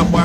Akwa.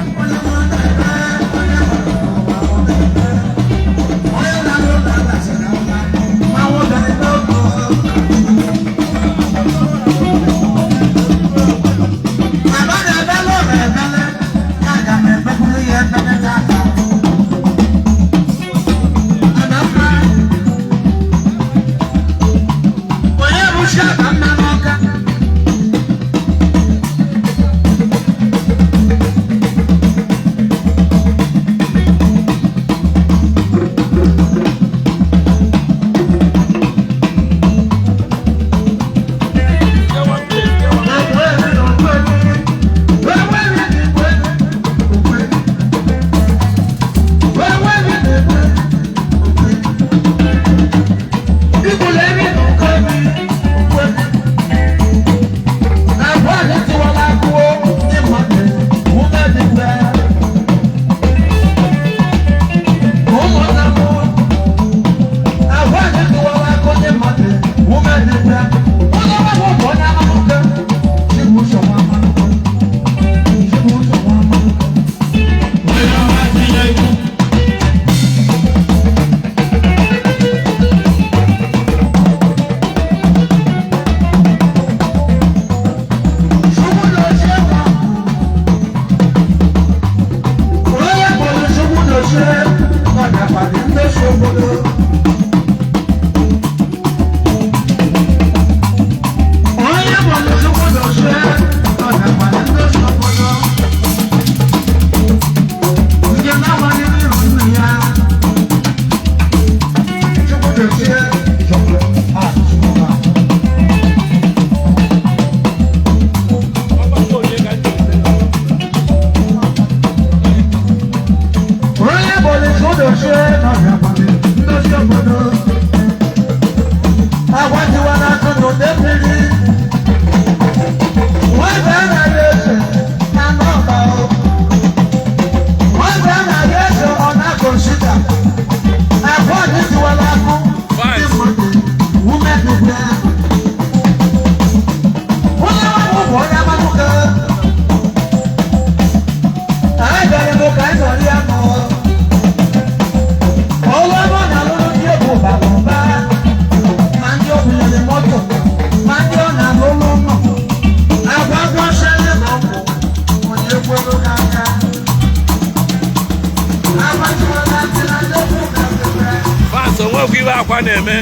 Fans, onwekwa iwe Akwa na-eme,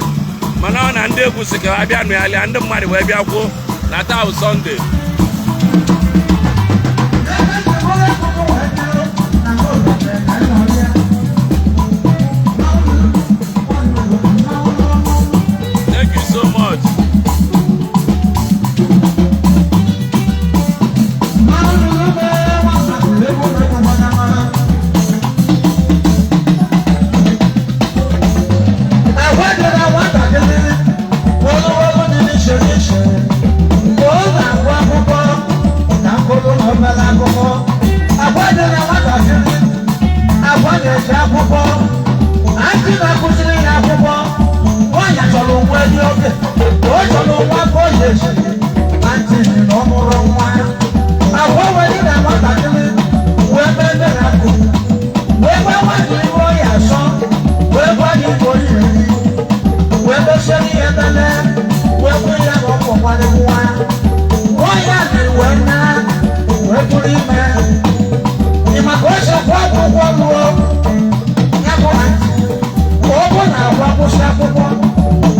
mana ọ na ndị egwu si ka ha bịa nụgharịa ndị mmadụ wee bịa kwuo na taa bụ Sunday. Thank you so much. Akwụkwọ antị na-akụziri ya akwụkwọ, nwaanyị chọrọ nwa dị oge o chọrọ nwa ka o ji esi antị na ọ mụrụ nwa. Agwa were na nwatakịrị wee mee mere akụ wee gwa nwanyị iwe ọ ya asọ, wee gwa ya igwe oriri, wee mesiere ihe mele, wee gwa ya na ọ kpọkwara nwa nwaanyị a dị wee na wee bụrụ ime. Ị maka o si kwụọ akwụkwọ lụọ ya bụ antị ọ bụ na agwa kwụsị akwụkwọ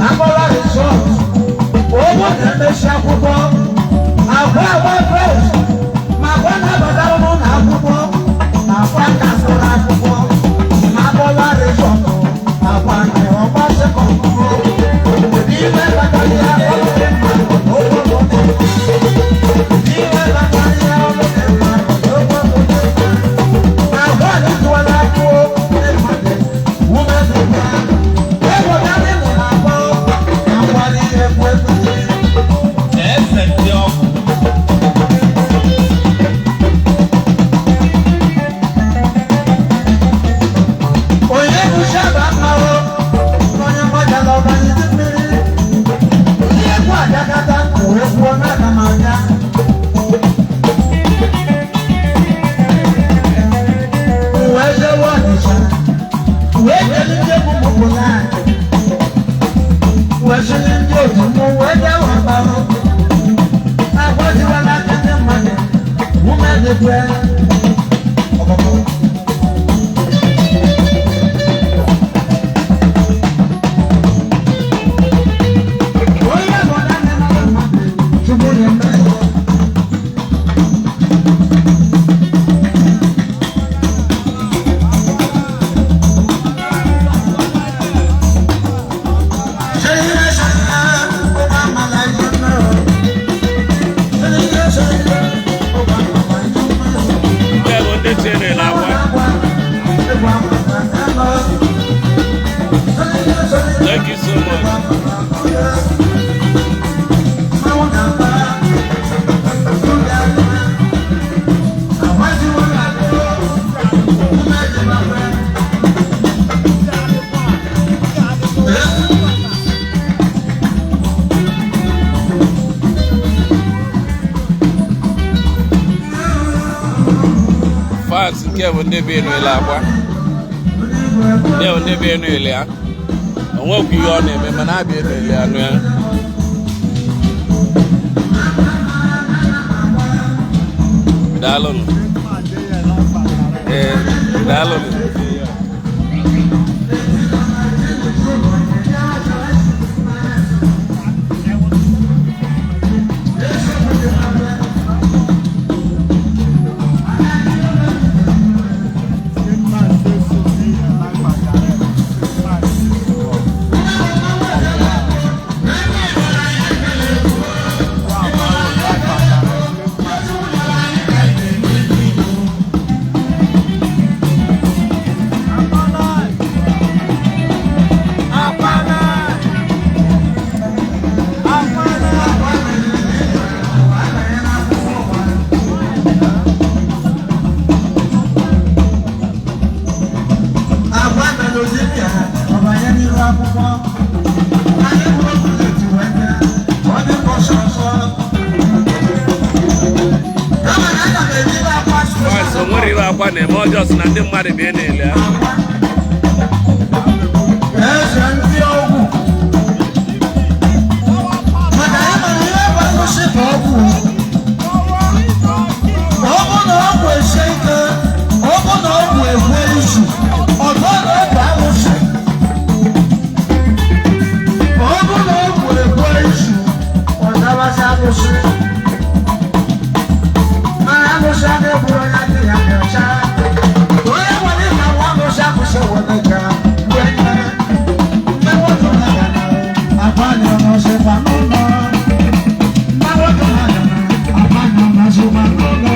akpọla result, ọ bụ na emesi akwụkwọ agwa agba first, ma agwa na-abatara n'ụlọ akwụkwọ ma agwa kasịrị akwụkwọ ma akpọla result, agwa na ọgba second n'ime batara ya ọrụ dị mma n'ụgwọ moto, n'ime batara ya ọrụ dị mma n'ụgwọ moto. Agwa adịtụwala akwụkwọ ndị mmadụ wume dị mma. Wee ndị otu m wee bịa wakparụ. Agbajiwala aka ndị mmadụ, ume dịkwa ọgbọgbọ. Onye bụ na ndị mmadụ, Chukwu na-eme ya. Nke bụ ndị tinyere akwa. Thank you so much. Fans, nke bụ ndị bi enu akwa. Ndị bụ ndị bi enu ile ya. O nwekwa ihe ọ na-eme, mana abịa enu ile anụ ya. Daalụnụ. Ee, daalụnụ. Agwa mere dibịa ọbanye n'iru akwụkwọ. Anyị bụrụ bullet wee bịa, ọ dị ka ọsọ ọsọ. Kama na aga m ebido akwa. Fans, o nwere ihe akwa na-eme ọjọọ, sị na ndị mmadụ bi enu ile ya. Eze ndị ọgwụ. Maka anyị mara ihe bụ nkwụsị bụ ọgwụ. Ọ bụ na ọgwụ esie ike, ọ bụ na ọgwụ ekwe izu, ọzọ na ọgwụ alụsị. Ọ bụ na ọgwụ ekwe izu, ọ dabasị alụsị. Mana alụsị adịghị bụrụ onye adịghị ya ọcha. Onye nwere ịma nwa alụsị akwụsị were ka wee nye. Mgbe nwoke na-aga agbanyụ n'ọsịkwa n'ụlọ. Mgbe nwoke na-aga agbanyụ n'ọsịkwa n'ụlọ.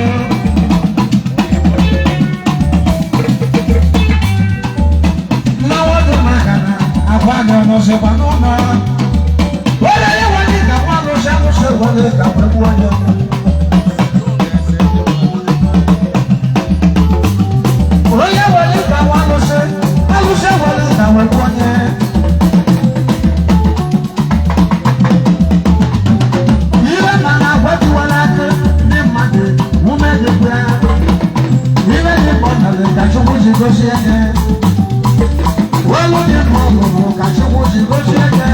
Mgbe nwoke na-aga agbanyụ n'ọsịkwa n'ụlọ. Onye ya nwere ka nwa alụsị akwụsị were ka wee gbuo onye. Onye nwere ka nwa alụsị alụsị were ka wee gbuo onye. Ihe ma na-agbajiwala aka ndị mmadụ, ume dịkwa ya. Ihe dị mkpa ọ nọrọ ka Chukwu ji gozie gị. Olu dị mkpa ọ lụrụ ka Chukwu ji gozie gị.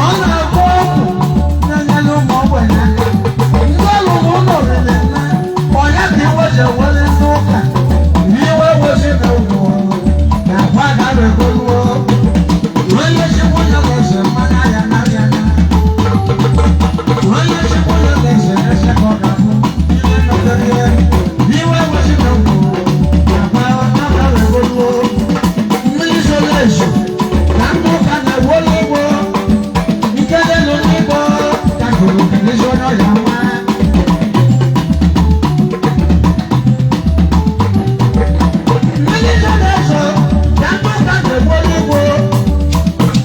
Ọ na-agba ọgwụ na-enyere ụmụ ogbenye aka. Ndị ọlụlụ ụlọ riri nne, ọ ya ka iwe ji ewere ndị ụka. Iwe wezi na ugwu na akwa gara egoluo. Onye chukwu ya na-ese mmanya ya narịa ya. Onye chukwu ya na-ese ese ka ọ ga-abụ. Iwe nọgide ya. Iwe wezi na ugwu na akwa gara egoluo. Mmiri zoro ezo na ndị ụka na-ewolu ugbo. Nke n'elu n'igbo ka gụrụ n'ezi onye ọrịa nwa. Mmiri zoro ezo na ndị ụka na-ewolu ugbo.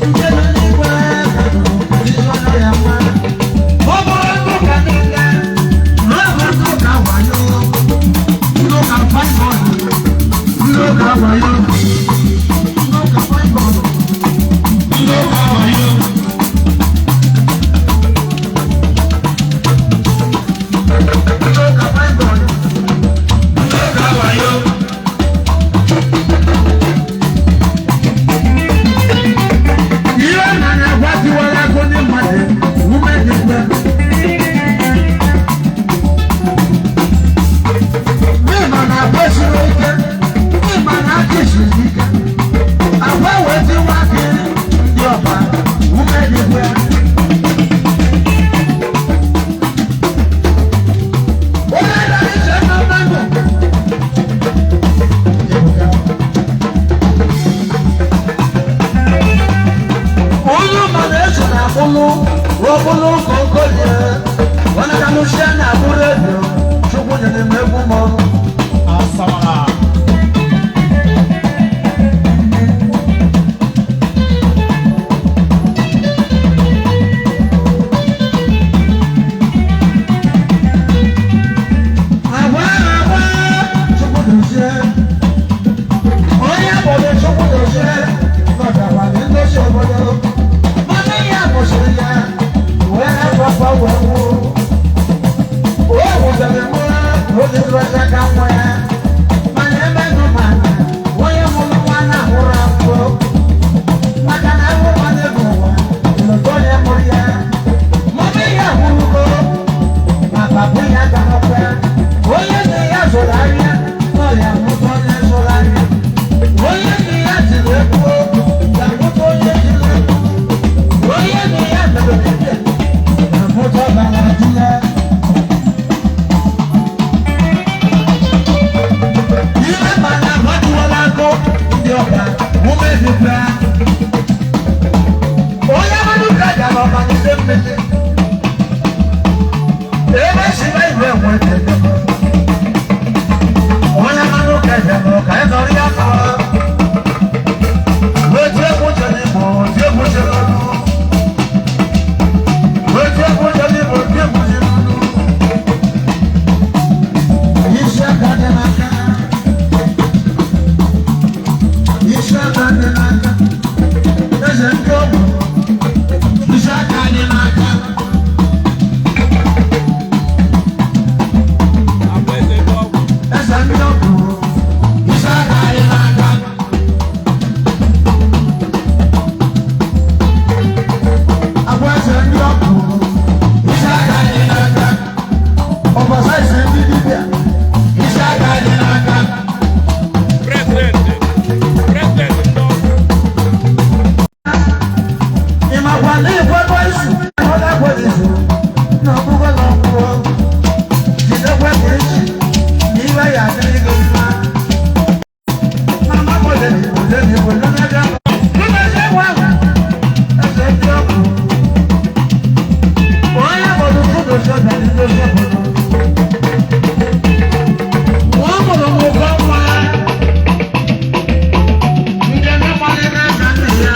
Nke n'eluigwe ka gụrụ n'ezi onye ọrịa nwa. Ọ bụrụ ndị ụka niile, na ọ bụ ndị ụka wayo, ndị ụka paịbọọlụ, ndị ụka wayo, ndị ụka paịbọọlụ, ndị ụka wayo. Ndị ụka paịbọọlụ, ndị ụka wayo. Ihe na Ọbụlụ konkolie, wọn ka mụ sie na abụrụ edo, Chukwu nyere m egwu m. Agwa agwa, Chukwu dozie. Onye obodo Chukwu dozie, nọdara na ndozi obodo. Mana ihe a kwụsịrị ya, wee hapụ wee nwụọ. O wụzara mụ na oge tụrụ aka nwa ya. Mana ebe nọ ma onye mụrụ nwa na-ahụrụ afọ. Maka na ahụ nwanne bụ ụwa, lụta onye mụrụ ya. Mama ihe ahụrụgo, ma papa ya garakwa. Onye nne ya zụrụ ahịa, nọ ya mụta onye zụrụ ahịa. Onye nne ya tiri egwu, ya mụta onye tiri egwu. Onye nne ya mere dibịa, ya mụta ọbara di ya. Ihe mana agbatuola akụ ndị ọba ume dịkwa. Onye mmadụ ka gara ọmalite mmiri. Ebe si na igwe nweta ego. Onye mmadụ ka gara ka ị nọrọ ya nọrọ. Wetu egwu chere Igbo, otu egwu chere ọnụ. Wetu egwu chere Igbo, otu egwu chere ọnụ. Isi aka dị n'aka. Isi aka dị n'aka. Eze ndị ọgwụ. Isi aka dị n'aka. Akwa eze ndị ọgwụ. Eze ndị ọgwụ. Isi aka dị n'aka. Agwa eze ndị ọgwụ. Isi aka dị n'aka. Ọbọsa eze ndị dibịa. Isi aka dị n'aka. President. President ndị ọgwụ. Ị makwa na ịkwekọ izu ọ na-ekwe izu na ọbụgo na ọgwụgwọ jidekwe ka echi na iwe ya adịrị gị mma. Mama kwere na igwe na na-abịa. Eze nwa ahụ, eze ndị ọgwụ. Onye obodo Kudosi ọbịa ndị ndozi obodo. Nwa mụrụ m ụkọ nwa. Nke na-amalite na nne ya.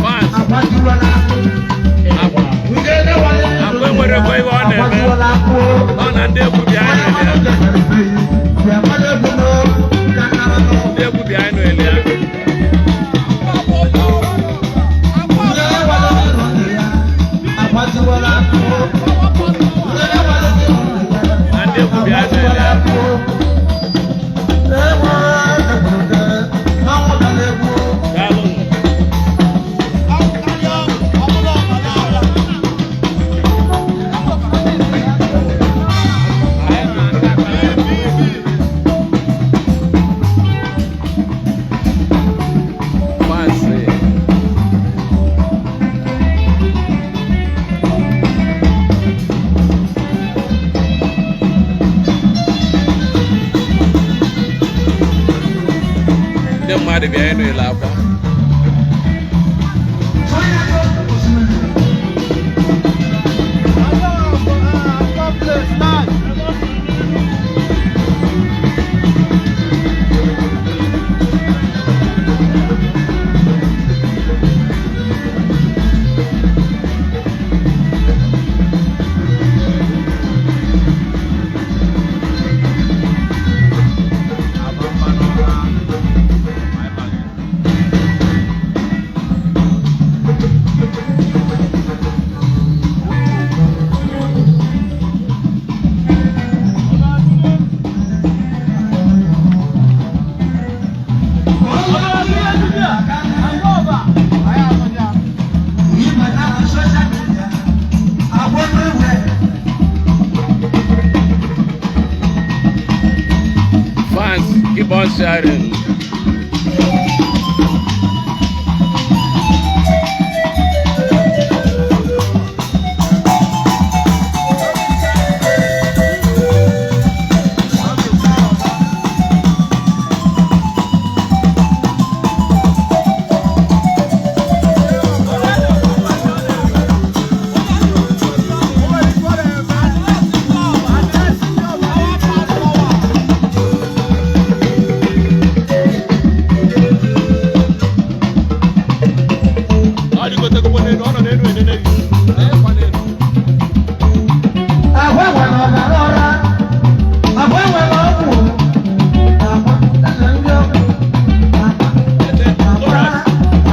Fans. Akwa akwa enwerekwa ihe ọ na-eme. Ọ na ndị egwu bịa anyị nọ ya. Ndị egwu bịa anyị nọ ya. Na ndị egwu bịa anyị nọ ya. Daalụ. Fans. Ndị mmadụ bịa ịnụ ile akwa. Keep on sharing. Ọ dịgotekwa n'elu, ọ nọ n'elu enene gị. Na-ekwa n'elu. Agwa nwere ọbara ọra, agwa nwere ọgwụ, agwa eze ndị ọgwụ, Eze, agwa chorus.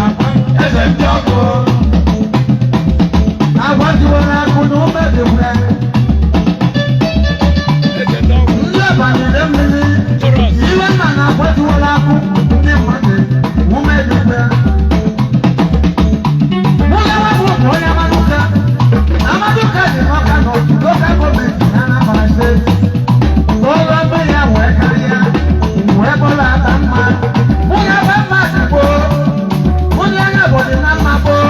agwa eze ndị ọgwụ. Agwa tiwara akụ na ume dịkwa. Eze ndị ọgwụ. Ndị ọbanyere mmiri, Chorus. iwe nna na agwa tiwara akụ ndị mmadụ, ume dịkwa. Nwunye nwa bụ onye Amaduka. Amaduka dị n'Ọka n'otu local gọọmenti na Anambra Steeti. Ụlọ mbe ya wee karịa, wee bụrụ ata mma. Nwunye aba mma dị gboo, nwunye anya bụ dị na mma gboo.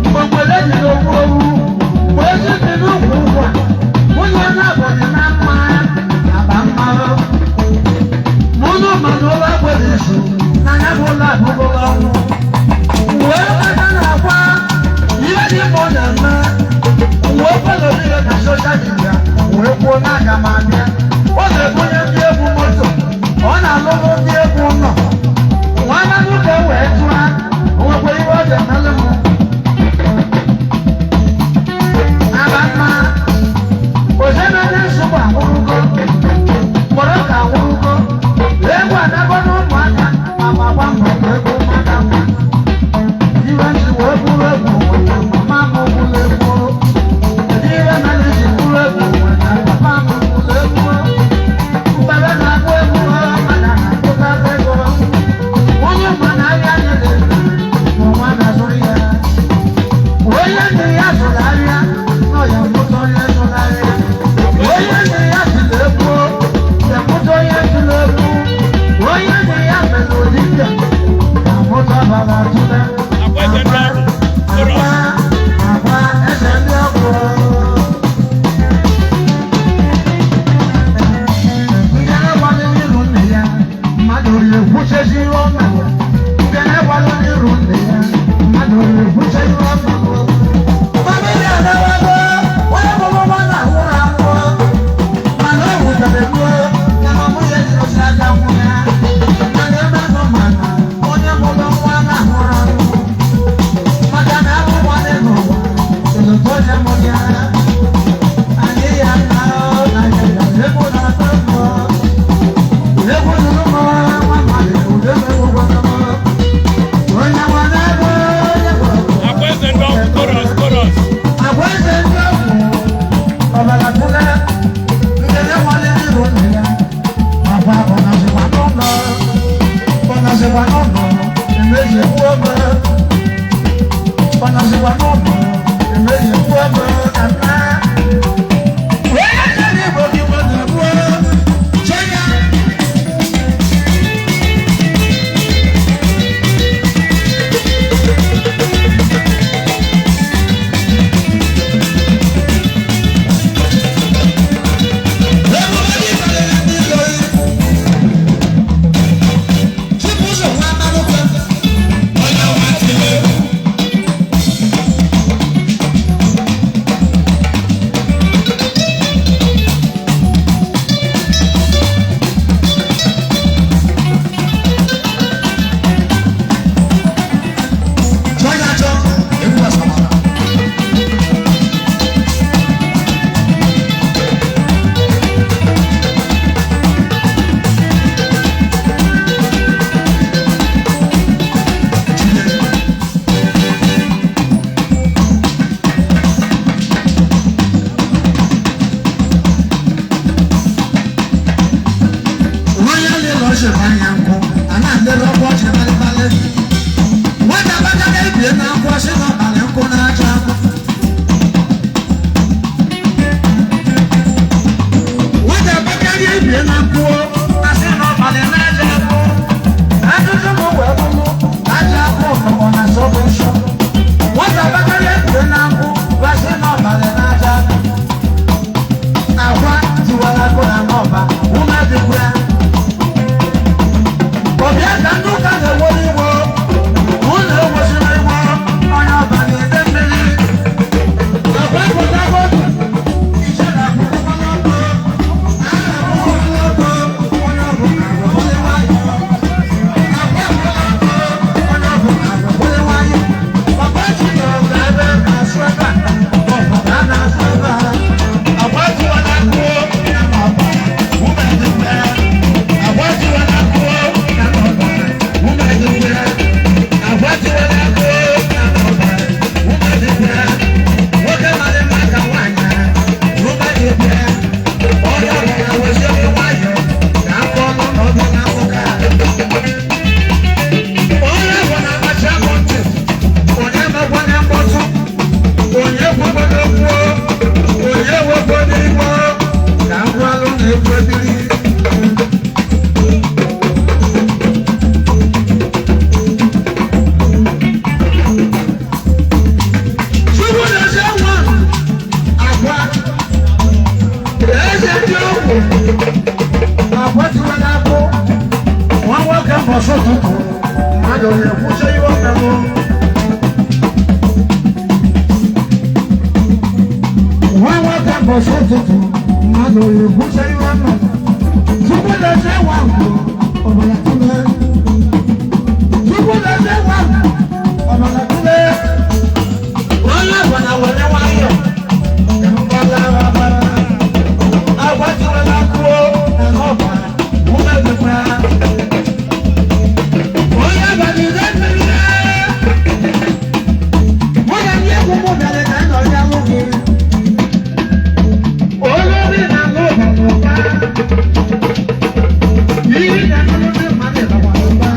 Mgbe mgbele dị n'okwu owu, mgbe ezi dị n'ukwu ụkwa. Nwunye anya bụ dị na mma, aba mma. N'ụlọ mmanụ ụlọ agbere izu, na ya bụ ụlọ abụbụla ọnwụ. Wee kpata na-akwa ihe dị mma ọ na-eme, wee follow niile na social media, wee kwuo na aga m abịa. Ọ na-ebunye ndị egwu moto, ọ na-alụrụ ndị egwu ụlọ. Nwa amadụ ka e wee tụọ, o nwekwa ihe ọ ga-emelụ m. Aba mma, ozemede nsogbu anwụrụgo, mkpọrọ ka anwụrụgo, egwu adago n'ụmụaka, ma ma gba mbọ ka egwu ụmụaka mma. Iwe nji wee bụrụ egwu maka mama m bụrụ egwu. Kedu ihe mere iji bụrụ egwu maka papa m bụrụ egwu? Mkpere na-agụ egwu mana na-agụta ego. Onye ma na ahịa anyị na-ere n'ụwa na-azụrụ ya. Onye nne ya zụrụ ahịa, nọ ya mụta onye zụrụ ahịa. Onye nne ya zụrụ egwu, ya mụta onye zụrụ egwu. Onye nne ya mere odibịa, ya mụta ọbara tụle. Akwa eze ndị ọgwụ. Chorus. Agwa eze ndị ọgwụ. Ndị na-agbalị n'iru nne ya, mmadụ na-ekwuchezi ihe ọ mere. Ndị na-agbalị n'iru nne ya, mmadụ na-ekwuche ihe ọ mere. Famili adawago, onye bụrụ nwa na-anwụrụ anwụ. Mana o wutere gboo, na mama ya jiri aka nwụ ya. Mana ebe nọ mana, onye mụrụ nwa na-anwụrụ anwụ. Maka na ahụ nwanne n'ụwa, elotu onye mụrụ ya. Anyị ya nna ọ na ya ya egwu na-atọ mmụọ. Egwu nụrụ m nwa mmadụ, ụdị egwu gwara m. Onye nwa na-ebe onye gwara m. Akwa eze ndị ọgwụ. Chorus, chorus. Agwa eze ndị ọgwụ, ọbara tụle, nke na-enwale n'iru nne ya. Agwa ọnazikwa n'ụlọ, ọnazikwa n'ụlọ, emeji ekwu obe. Ọnazikwa n'ụlọ, emeji ekwu obe ka nna. Onye nyere Igbo gị nwere gbuo, chee ya. Onye nwa tiri egwu. ekwukwala okwu, onye wekwa n'igbo ka ngwalụ na-ekwu ebiri. Chukwu na-eze nwa akwa eze ndị ọgwụ akwa tiwara akpụ nwa nwoke mbọsị ụtụtụ mmadụ na-ekwucha ihe o merụ. Nwa nwoke mbọsị ụtụtụ mmadụ na-ekwucha ihe o merụ. Chukwu na-eze nwa akwa ọbara tụle. Chukwu na-eze nwa akwa ọbara tụle. Onye ọbụla were nwayọọ ka mgbala ọbara agbajiwela kwuo na n'ọbara umebikwa onye abalị ire mmiri. Mụ na ndị egwu m bịara ka nọ ya lụ gị onye obi na alụ ọbara ụba iyi na alụ ndị mmadụ bakwara ụba.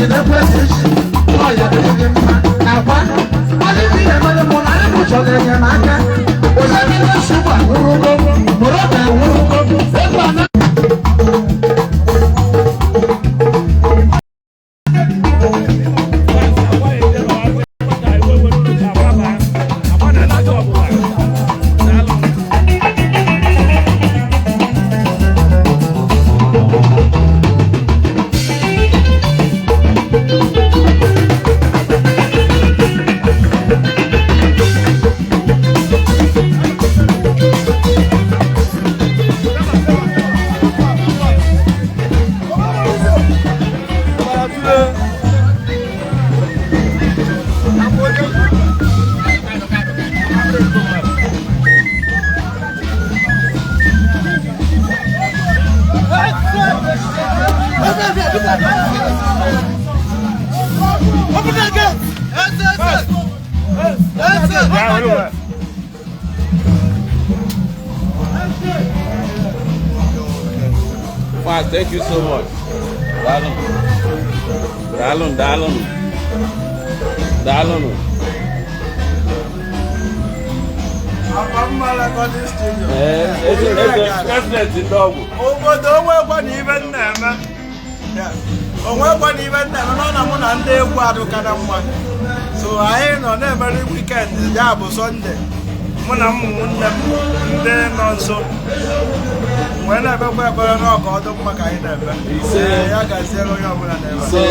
Jidekwe ka iji, ọ ya dịrị gị mma. Akwa, ọ dịghị ihe mere mụ na anyị chọrọ enyemaka. Ụzọ niile nsogbu anwụrụgo, Morocco anwụrụgo, ego ana. Open that gate! Fast, thank you so much. Daalụ. Daalụ, daalụ. Daalụ. Abamma Recording Studio. Ee, eze eze president ndị ọgwụ. Obodo onwekwa na ibe m na-eme. Onwekwa na ibe m na-eme nọ na mụ na ndị egwu adụka na mma. So anyị nọ na-emeri weekend, ya bụ Sọnde. Mụ na ụmụnne m ndị nọ nso wee na-ekpekwa ekpere n'ọka ọdụ mma ka anyị na-eme. Ise. Ee, ya gaziere onye ọbụla na-eme. Ise.